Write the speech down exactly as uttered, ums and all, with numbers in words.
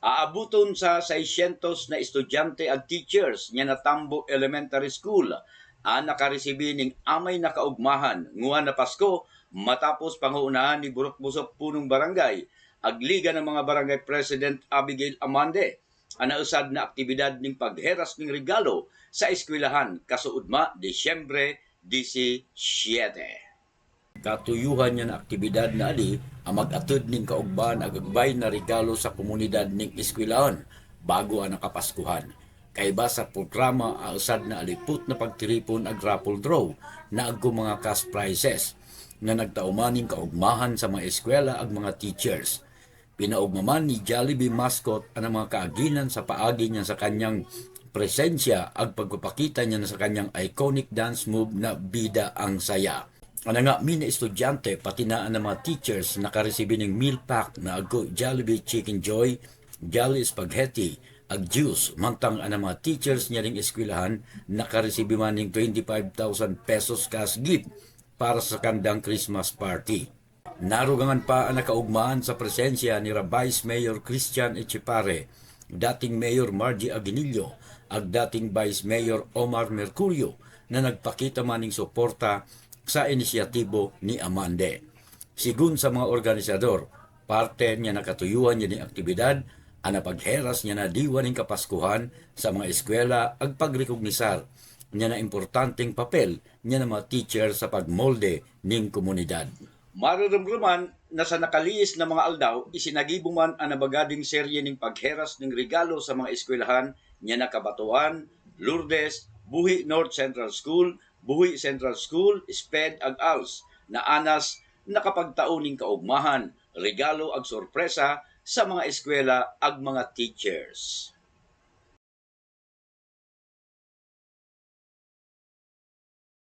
Aabuton sa seiscientos na estudyante ag teachers nia na Tambo Elementary School a nakaresibi ning amay na kaugmahan ngua na Pasko matapos pangounahan ni Burok Busok Punong Barangay ag Liga ng mga Barangay President Abigail Amande a nausad na aktibidad ning pagheras ning regalo sa eskwelahan kasuud ma Disyembre disisyete. Katuyuhan nia na aktibidad na ali a mag-atud ning kaugmahan ag agbay na regalo sa komunidad ning eskwelahan bago a nakapaskuhan. Kaiba sa programa a usad na aliput na pagtiripon ag raffle draw na agko mga cash prizes na nagtauman ning kaugmahan sa mga eskwela ag mga teachers. Pinaugma man ni Jollibee mascot an mga kaaginan sa paagi nia sa kaniang presensya ag pagpapakita nia sa kaniang iconic dance move na Bida ang Saya. An angga mi na estudyante pati na an mga teachers nakaresibi ning meal pack na agko Jollibee Chicken Joy, Jolly Spaghetti, ag juice, mantang an mga teachers nia ring eskwelahan nakaresibi man ning twenty-five thousand pesos cash gift para sa kandang Christmas party. Narugangan pa an kaugmahan sa presensya nira Vice Mayor Christian Echepare, dating Mayor Margie Aguinillo, ag dating Vice Mayor Omar Mercurio na nagpakita man ning suporta sa inisyatibo ni Amande. Segun sa mga organisador, parte nia na katuyuhan nia ning aktibidad a pagheras nia na diwa ning kapaskuhan sa mga eskwela ag pagrekognisar nia na importanteng papel nia na mga teacher sa pagmolde ning komunidad. Mareremreman na sa nakalihis na mga aldaw, isinagibo man an baga ding serye ning pagheras ning regalo sa mga eskwelahan nia na Cabatuan, Lourdes, Buhi North Central School, Buhi Central School, SPED ag ALS, na anas nakapagtao ning kaugmahan, regalo ag sorpresa sa mga eskwela ag mga teachers.